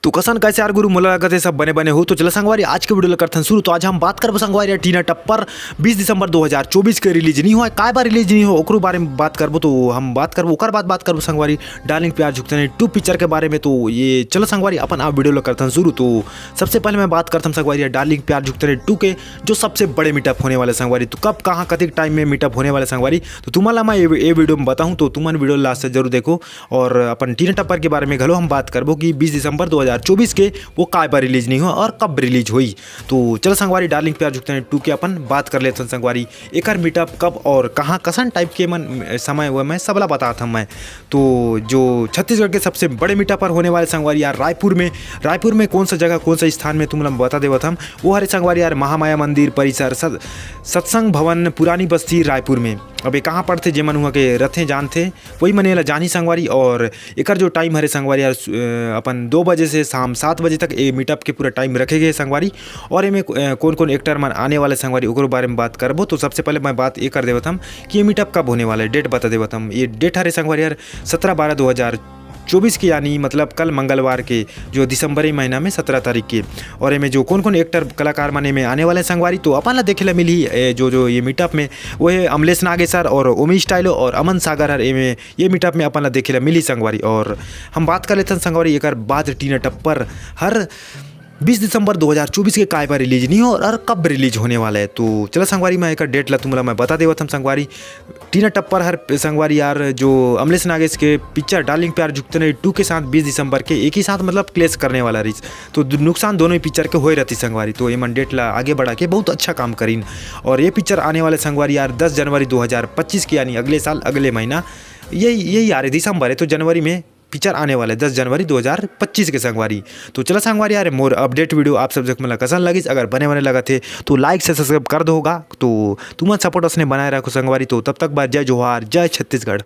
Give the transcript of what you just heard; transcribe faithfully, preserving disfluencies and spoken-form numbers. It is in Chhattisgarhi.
तो कसन कइसे यार गुरु, मोला लगत हे सब बने बने हो। तो चला संगवारी, आज के video ला करथन शुरू। तो आज हम बात करबो संगवारी यार टीना टप्पर बीस दिसंबर दो हज़ार चउबीस के रिलीज नहीं होय, काय बार रिलीज नहीं होय, ओकरो बारे में बात करबो। तो हम बात करबो, ओकर बाद बात करबो संगवारी डार्लिंग प्यार झुकते नहीं टू पिक्चर के बारे में। तो ये चला संगवारी, अपन आप video ला करथन शुरू। तो सबसे पहले मैं बात करथन संगवारी यार डार्लिंग प्यार झुकते नहीं टू के, जो सबसे बड़े मीटअप होने वाले संगवारी। तो कब, कहाँ, कतिक टाइम में मीटअप होने वाले संगवारी, तो तुमन ला मैं ये, ये video में बताहूँ, तो तुमन video last तक जरूर देखो। और अपन टीना टप्पर के बारे में घलो हम बात करबो कि बीस दिसंबर दो हज़ार चउबीस के वो काय बार रिलीज नहीं होय और कब रिलीज होई। तो चल संगवारी, डार्लिंग प्यार झुकते नहीं टू के अपन बात कर लेथन संगवारी, एकर मीटअप कब और कहाँ, कसन टाइप के मन समय वो मैं सबला बतात हूँ मैं। तो जो छत्तीसगढ़ के सबसे बड़े मीटअप पर होने वाले संगवारी यार रायपुर में, रायपुर में कौन सा जगह, कौन सा स्थान में तुमन ला बता देवत हन, वो हरे संगवारी यार महामाया मंदिर परिसर, सत-, सत्संग भवन, पुरानी बस्ती, रायपुर में। अब ये कहाँ पड़थे, जे मन उहाँ के रथे जानथे, वही मन एला जानी संगवारी। और एकर जो टाइम हरे संगवारी यार, सु-, अ, अपन दो बजे से शाम सात बजे तक ये मीटअप के पूरा टाइम रखे गए संगवारी। और एमे, अ, कौन कौन एक्टर मन आने वाले संगवारी, ओकरो बारे में बात करबो। तो सबसे पहले मैं बात ये कर देवत हूँ कि ये मीटअप कब होने वाला है, डेट बता देवत हूँ। ये डेट हरे संगवारी यार सत्रह बारह दो हज़ार चउबीस के, यानी मतलब कल मंगलवार के, जो दिसंबर ही महीना में सत्रह तारीख के। और एमे जो कौन कौन एक्टर कलाकार मन एमे आने वाले संगवारी, तो अपन ला देखे ला मिलही, ए, जो जो ये मीटअप में, वो है अमलेश नागेसर और ओमी स्टाइलो और अमन सागर हर एमे ये मीटअप में अपन ला देखे ला मिली संगवारी। और हम बात कर लेथन संगवारी एकर बाद टीना टप्पर हर बीस दिसंबर दो हज़ार चउबीस के काय बार रिलीज नहीं होय और कब रिलीज होने वाला है। तो चला संगवारी, मैं एकर डेट ला तुमला मैं बता देवत हूँ संगवारी। टीना टप्पर हर संगवारी यार जो अमलेश नागेश के पिक्चर डार्लिंग प्यार झुकते नहीं टू के साथ बीस दिसंबर के एक ही साथ मतलब क्लेश करने वाला रहिस। तो दु-, नुकसान दोनों ही पिक्चर के होए रहती संगवारी। तो एमन डेट ला आगे बढ़ा के बहुत अच्छा काम करीन। और ये पिक्चर आने वाले संगवारी यार दस जनवरी दो हज़ार पच्चीस के, यानी अगले साल, अगले महीना, यही, यही आ रहे दिसंबर है, तो जनवरी में पिक्चर आने वाले दस जनवरी दो हज़ार पच्चीस के संगवारी। तो चला संगवारी यार, मोर अपडेट video आप सब जग मन ला कसन लगिस, अगर बने बने लगत हे तो लाइक से सब्सक्राइब कर दो होगा। तो तुमन सपोर्ट असने बनाए रखो संगवारी। तो तब तक बाय जय जोहार, जय छत्तीसगढ़।